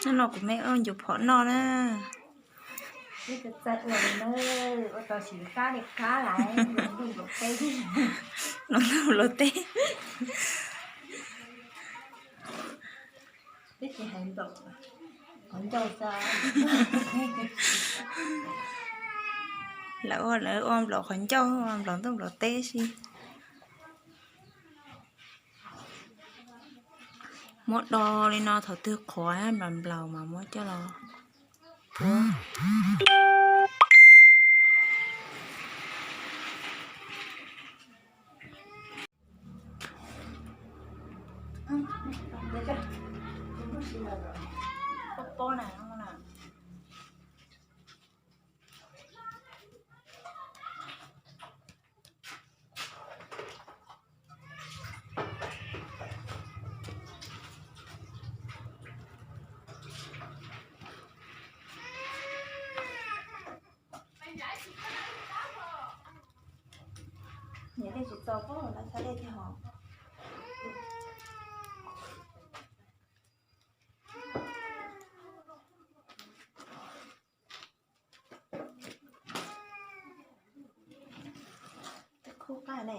Hnub no kuv me ua ncuav phom noj na. Los ntuj los teb. Lawv ua lawv ua nplaum qhov ncauj, nplaum ntuj nplaum teb xwb. Muab do li no, thaum twg qhuav nplaum nplaum mas muab coj los puab. Niam dej tsis txaus pob lawv txhaj dej thiab hos. Khub qab ne.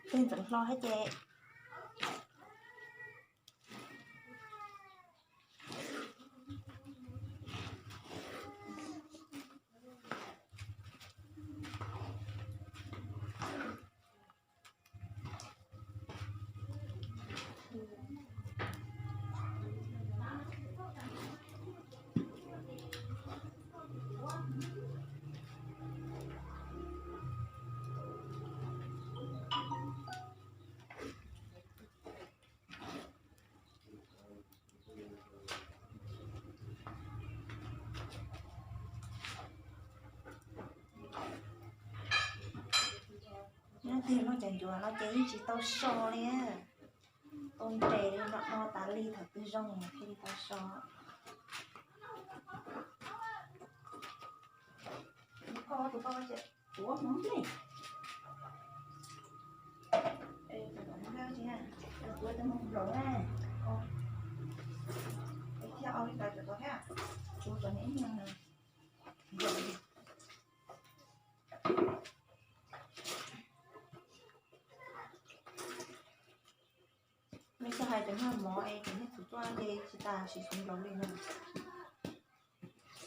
Tej ntxeev hlo thiab ces. Nyob tiag no cov ncuav no ces yeej tsis tau so li. Tau nres li no, no tas li, thaum twg zoo thiaj li tau so. Tus poj, tus poj, tus poj Hmoob ne. Tus poj Hmoob Hmoob tus tus Hmoob Nplog na. Thiab ua li ntawd cov tod thiab. Tus tod ne ib nyuag nplog. Mej txhob hais cov nyuag mov es cov nyuag txhuv tuaj ces tsis tas siv xyov nplaum li no.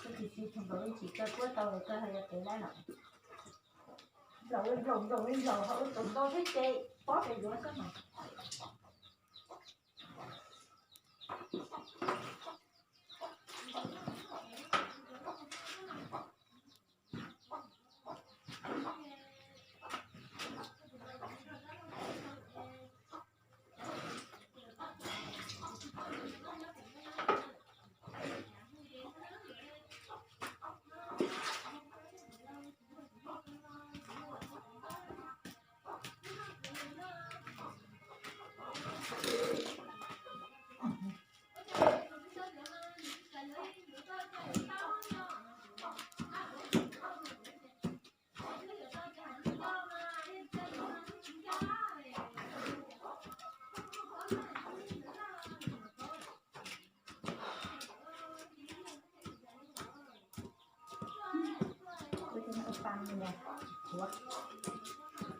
Koj tsis siv xyov nplaum li tsis kawg puab tau lawm kawg hais yog kev laib lawm. Nplaum li nplaum nplaum li nplaum ho ua tau ntau thiab ces pob pes yuav xwb mas.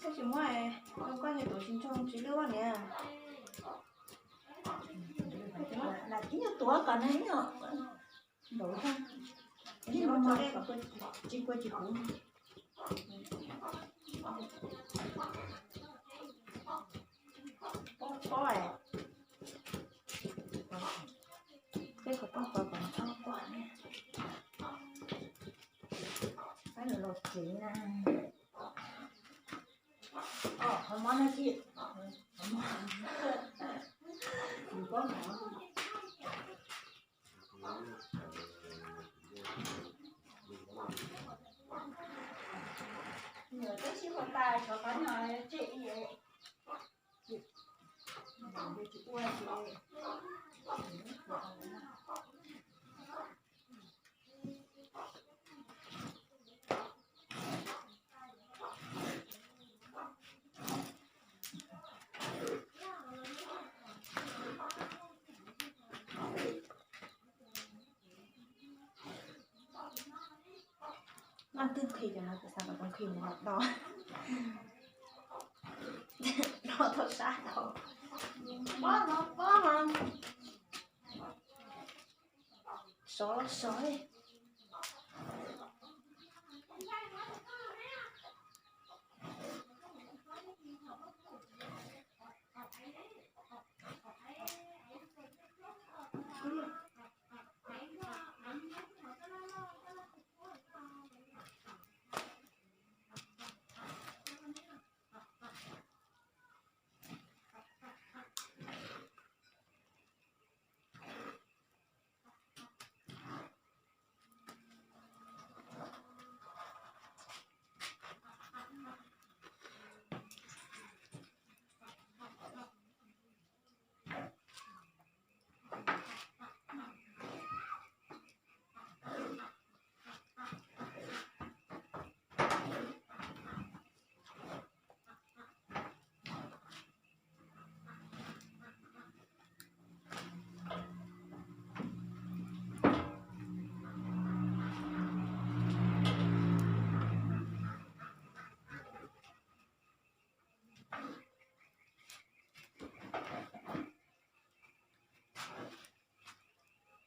Koj tsis muab, koj niag tuav tsis ntsoog tsis lwj niam. Ib nyuag tuav kom nws ib nyuag npaum, ib nyuag tso kom tsis kua tsis huv. Pob pob, peb qhov pob qhov kom pob pob. Peb los los tsev na. Qhov mob no tsis, yus pob mov. Noj twb nqhis cov no, kuv xav kom nqhis mus do, do tau sab tau. Pob no, pob no. Sov los sov.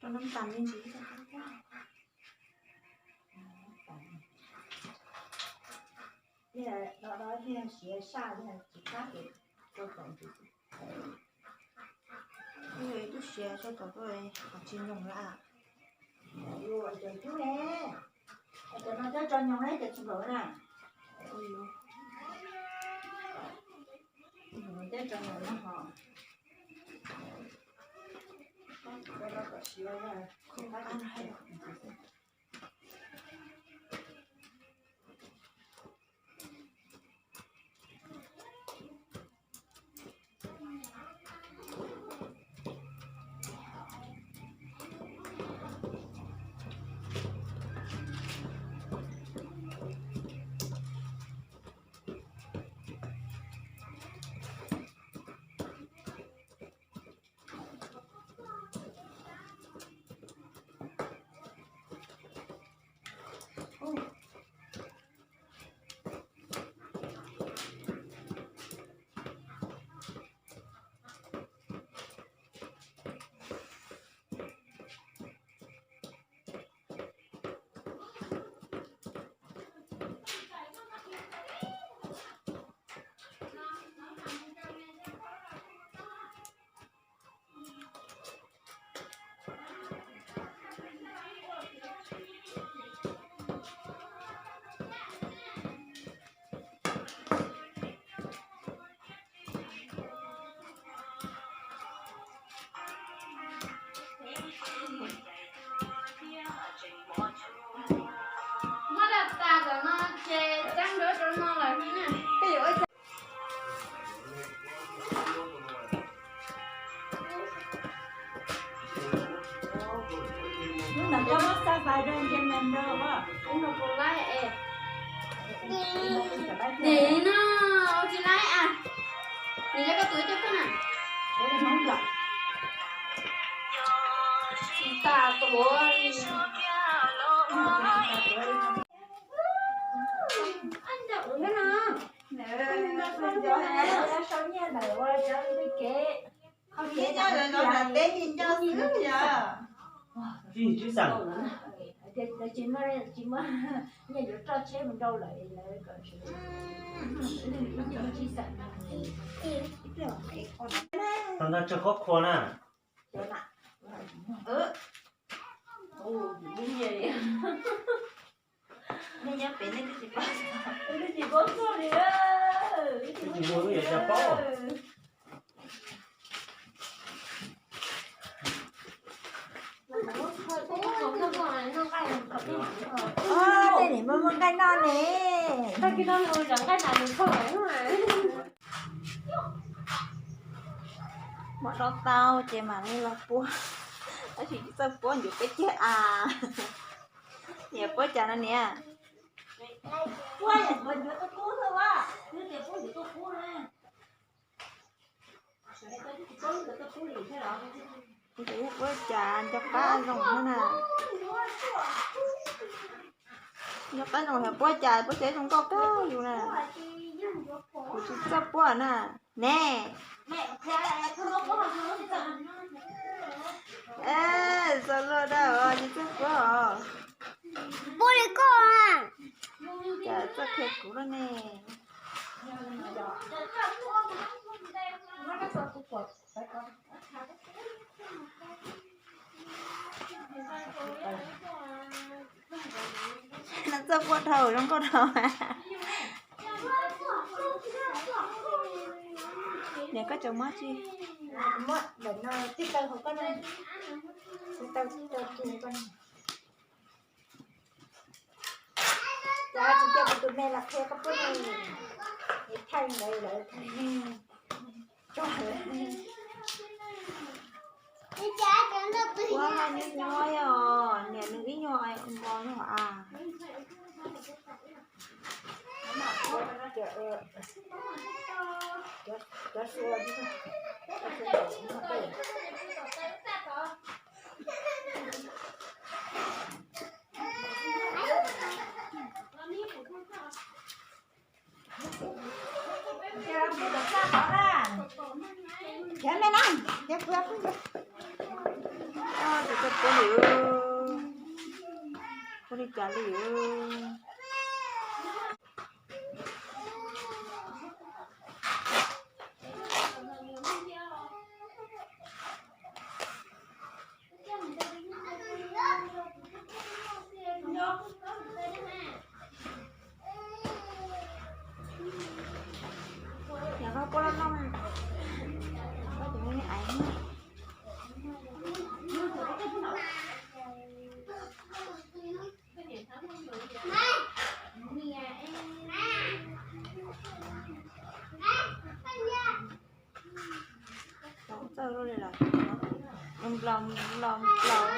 Rau nab tas me ntsis. Yog no thiaj siav saj, yog tsis qab ces rau tom ntsis. Twb yog ib tug siav rau tom tuaj, qhov tsis nyoos lawm. Cov cub ne, cov no coj tso nyoos na, cov tsis npaum na. Coj tso nyoos no ho. Muab laj tas tom no ces txeeb nruab rau no lawm na. Hnub no koj muab xab fais rau nce mas nrog os. Hnub no kuv laib es. Nim no ua tsis laib a. Nim no koj tus ib co koj na. Tsis tas tuav li. Ab, ncaum thiab no. Sau nyiaj ntawm ua cov li kev. Tsis muaj, tsis muaj nyiaj yuav roj tsheb mus nrau lawm. Tau nrog tsawg qhov khua na. Nej nyob pem nej twb tsis paub, twb tsis paub txog li, twb tsis paub, twb tsis paub. Tej nim muaj muaj nqaij noj ne. Tag kis no mus zov nqaij na nws kho lawm. Muab dob tau ces mam li los puab. Tab sis tsis txawj puab ncuav peb ceg as. Niam puab cas no niam? Puab cas nco qab zoo na. Nco qab zoo, puab cas puab tsev zoo nkauj kawg yus na. Kuv tsis txawj puab na. Ne. Txog luaj dab os, tsis txawj puab os. Puab li koj na. Cas txawj qhia kuv lawm ne. No txawj puab dhau zoo nkauj dhau. Niam koj tseem muab tsi? Muab ntawm no tij taw hauv koj no. Tij taw, tij taw tu koj no. Cas tsis cia kuv tus me los qhia koj puab ne, es thaij ntawd lawv tso lawm. Puab nyuaj nyuaj os, niam nws ib nyuag npo no as. Tus txawj puab li, puab li cas li. Niam koj puab loj loj, koj tus me me aiv. Txawj luaj li lawm, nplaus nplaus nplaus.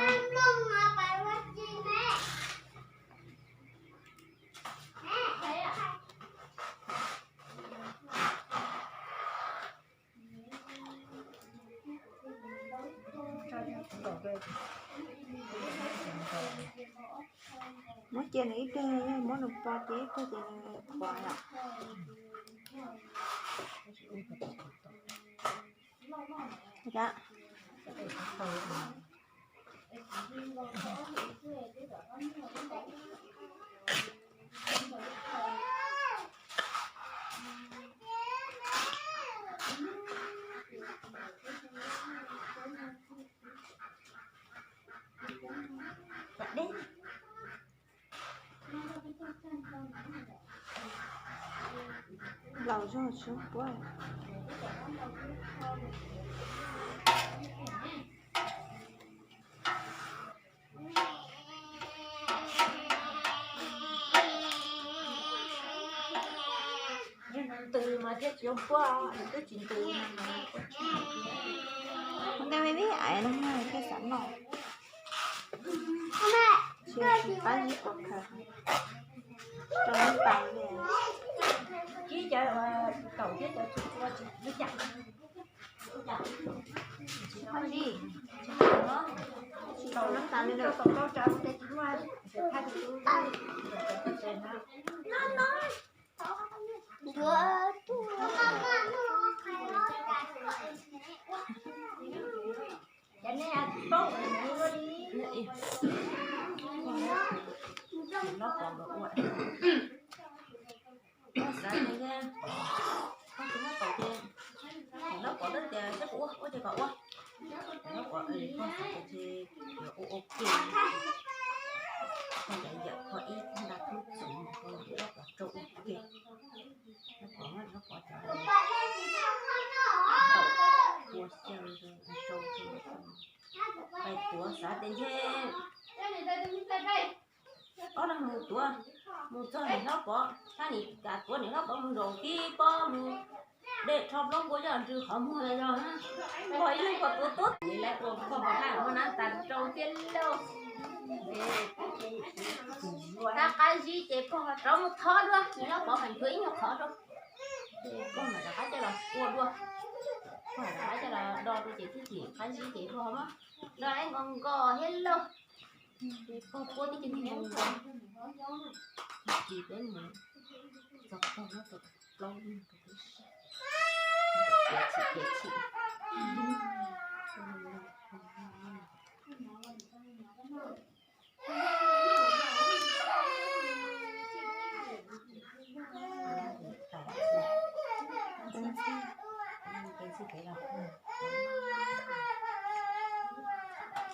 Muab cia nws ib pliag, muab nws po cia ib pliag ces nws quav yom. Laus zog tsis puab. Ntws mas thiaj tsis puab, twb tsis ntws. Ntej me me aiv no thiaj xav noj. Tsis, tsis pab ib qho khaws rau nab tas li. Tsis tau nab tas li lawm. Koj xav tias, koj tsis muab tau ces, nyob pov dawb tias saib kuv ua, ua ces kom ua. Nyob pov, koj xav tias ces yuav ua ua ke. Koj yawm yawm koj ib nta kub txoov koj nyob pov rau ua ke. Nyob pov, nyob pov cov ua xyaw rau, pais tuav xav tias ntshe ob leeg mus tuav, mus Txog niam hlob Pov, tab nim kav tuav niam hlob Pov mus zaum kib pob mus dej rho plaub npua coj ntsw qhov muag los yog na. Pog ib leeg pog tuav tuav li lawv ua pog pog haj muab nab tas rau thiab lauj. Tab qab zib ces pog rov mus thov dua, niam hlob Pov mas nchuav ib nyuag qhov rau. Ces pog mam rov qab coj los ua dua, pog mam rov qab coj los do dua ces twb tsis qab zib ces pog muab do ib nkos nkos thiab lauj. Ces pog puab tib ceg nkaus nkaus, tsis peb mus txog pog muab tau plaub lub rau peb siv. Ces tsis ces tsis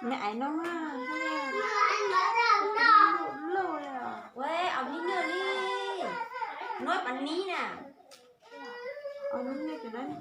Me aiv no, lauj lauj, ua au me nyuam li, no pas nib na, au me nyuam cov na.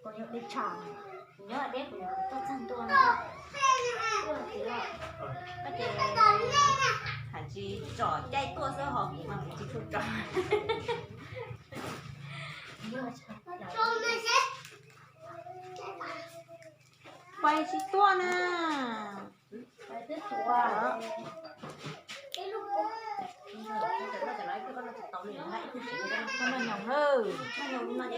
Kuv nyob deb kuv tuaj txog ntua no. Hais tsis tsom caij tuaj xwb ho kuv mas kuv tsis tshua tsom. Pais tsis tuaj na. Noj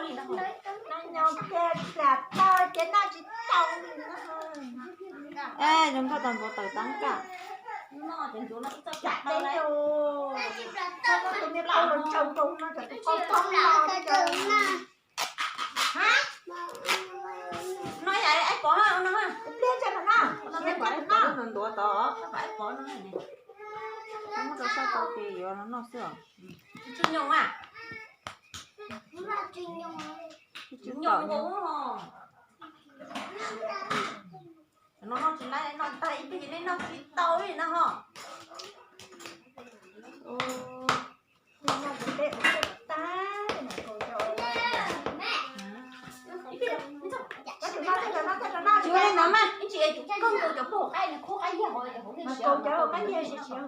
nyoos na, noj nyoos ces plam taw ces noj tsis tau li na. Zoo nkauj tau npua taws tab kam. Tus me poj los tsaug rau no, cov tus qau poob los. No yam li aib pov no, pliag ntshai mas noj, siav ntshai mas noj, ntuav tod, aib pov no. Muab rau sab tau ces yuav noj xwb os. Tsis nyoos a? Tsis nyoos nkaus. No noj tsis laib, noj tag ib pliag ces nej noj tsis tau li no ho. Tsis ua li no mas, koj tus cov pog qaib nws khub qaib yag hauv, mas kaus cov qaib yag siav siav.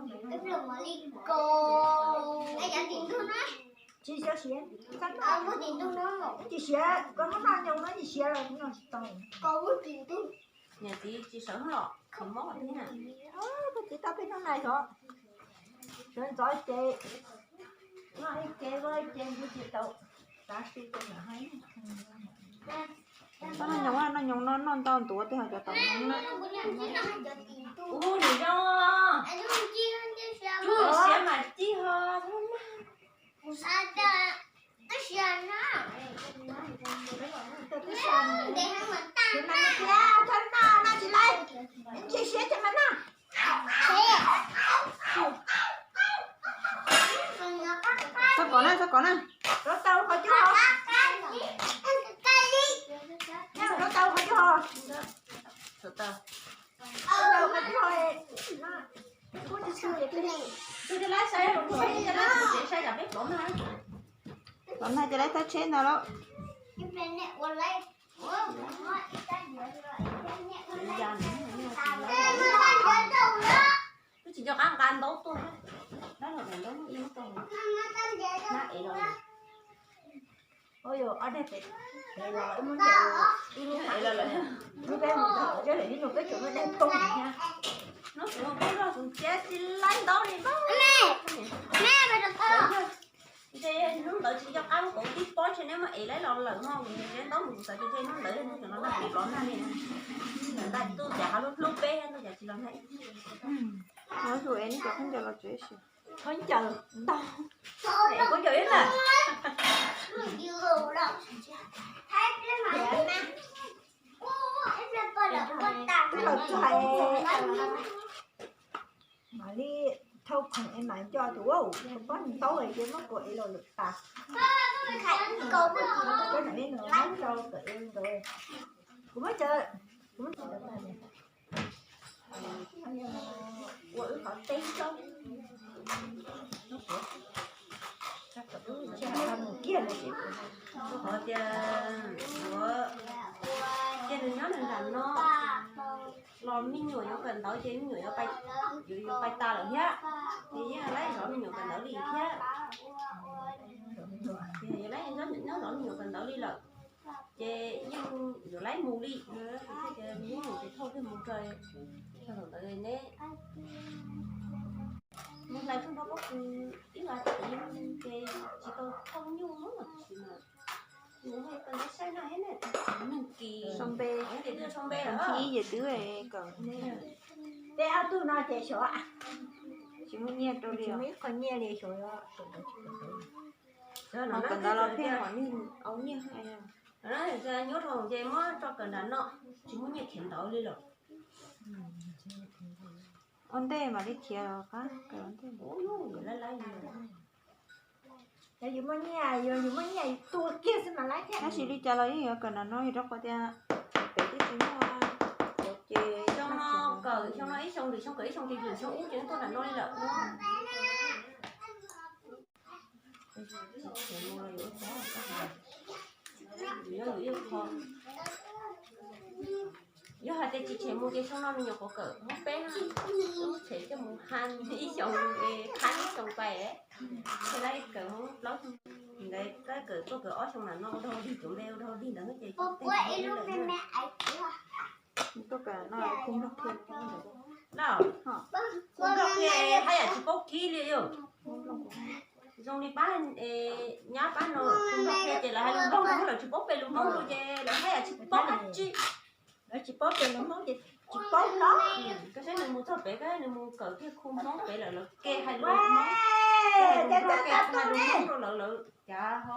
Tsis siav, tsis siav, koj muab noj nyoos no tsis siav los noj tsis tau. Niam txiv tsis sawv los khaws mob thiab na. Koj txiv tau peb hnub na yog sawv ntxov ces noj ib ce, noj ib ce nkuj tsis tau, tav su tus nam hais. Koj noj nyoos, noj nyoos no noj ntau ntuav tej ho cov tau nyoos na. Ub, nws zoo, siav mas ci ho. Tsis siav ces mas noj. Txhob kov na, txhob kov na. Rau tau qhov cub ho. Rau tau qhov cub ho. Rau tau qhov cub ho. Pov Nag ces lawv thaj tsheb ntawd lauj. Twb tsis nco qab nqa ntaub tuaj, dab laug daim ntaub ib lub tau, nab ev los. Ua yog ob daim pem los, ib lub ev los lawm, lub peb mus tau, peb tsuas muaj daim poob thiab. Hnub ub peb loj tus ntsia tsis laib ntaub li ntaub. Ntshe hnub ntawd tsis nco qab muab kauv tib pob, ntshe neb muab ev laib los lawm ho, kuv ntshe ntaub mus kuv xav tias ntshe hnub ntawd hnub tseem los nag kuv los nag li. Ntaus tuaj cas ho lub hlub peb, ntaus cas tsis los nag. Hnub ub ev neb cov khaub ncaws los tsev si. Khaub ncaws ntau. Khaub ncaws ib lawm. Twb los txog, mam li thauj khoom es mam nco tus ua pob ntaub ces muab kauv ev los lawm tas. Kuv muab cov, kuv muab cov ua wb qhov teb xwb. Mus kiag no ces, qhov tias, ua, cia nws nyob nws nram no los me nyuam yuav kawm ntawv ces me nyuam yuav, yuav pais tas lawm thiab, ces yeej laib zov me nyuam kawm ntawv li thiab. Ces yuav laib nyob zov me nyuam kawm ntawv li lawm, ces yeej yuav laib mus li. Ces me nyuam ces thauj kiag mus rau, rau ntawd ne. Mus hlais tsuag nrho pob kws ib vas thiv ces tsis tau thauj nyuj, nws kawm ntawv saib no thiab ne. Nws kis sau npe, ces twb sau npe lawm, ib yam twb kawm. Tej ob tug no ces xyov tsis muaj nyiaj rau li, ib qho nyiaj li xyov. Kawm ntawv los pheej kom nws au nyiaj. Nyuaj rau ces muab tso kawm nram no, tsis muaj nyiaj khiav ntawv li lawm. Ua ntej mam li khiav qab kawm ua ntej. Yus muaj nyiaj, yus muaj nyiaj tua kiag xwb mas laib thiab. Tab sis li cas los yeej yuav kawm nram no yog rau qhov tias pem twb tsis muaj, ces xyoo no kawm xyoo no ib xyoo, lwm xyoo kawm ib xyoo, ces lwm xyoo ub ces tuaj nram no li lawm. Yog hais tias tsis tshem mus ces xyoo no nws nyuam qhuav kawm hoob peb, tshem coj mus ha ib xyoos, ha ib xyoos pais, ces laib kawm hoob plaub xyoo, ntawd kawm tuaj kawm ob xyoo nram no ua dog dig, cov npe ua dog dig ntawd ces tuaj kawm no khu nplog qhia, khu nplog qhia haj yam tsis paub kib li yom. Zoo li pab nyab pab no, khu nplog qhia ces lawv hais lus nplog rau lawv tsis paub pem lus Hmoob li ces lawv haj yam tsis paub dab tsi. Lawv tsis paub pem lus Hmoob ces tsis paub hlo. Koj saib nws mus txog pem, koj nws mus kawm kiag khu Hmoob pem lawm, lawv ke hais lus Hmoob, hais lus nplog, ke hais lus Hmoob rau lawv, lawv cas ho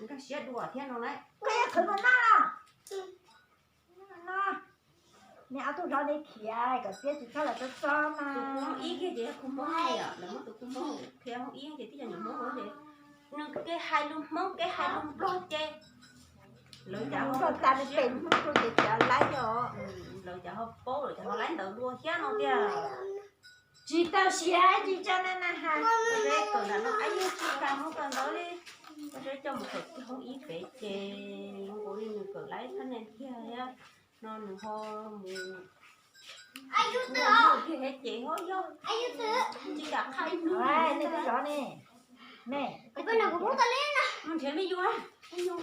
nkag siab dua thiab no na. Koj yog qhwv mus noj los? No, neb ob tug zov li khiav kom tiab tsis txhob los txob txob na. Tus khu Hmoob ib kiag ces yog khu Hmoob li yom, lawv muab tus khu Hmoob qhia Hmoob ib ces twb yog nyuam Hmoob ces nws ke hais lus Hmoob, ke hais lus nplog ces lawv cas ho tas pem Hmoob rau ces cas laib yom. Lawv cas ho paub, lawv cas ho laib ntawd dua thiab no tiag. Tsis tau siav tsis tso na na has. Koj saib kawm nram no ab yog tsis kam mus kawm ntawv li. Koj saib coj mus kawm kiag Hmoob ib pem ces zoo nkaus li nws kawm laib thab neeg kiag thiab. No nws ho mus kiag thiab ces ho yog tsis kam qha ib hnub. Nej twb zov ne, ne, mus nrhiav me nyuam, me nyuam.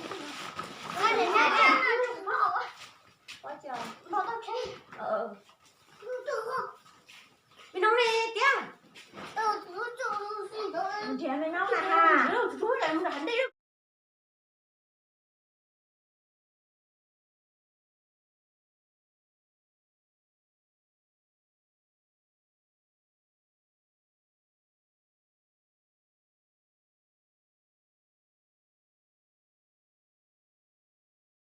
Me noob ne tiag. Nrhiav me noob na.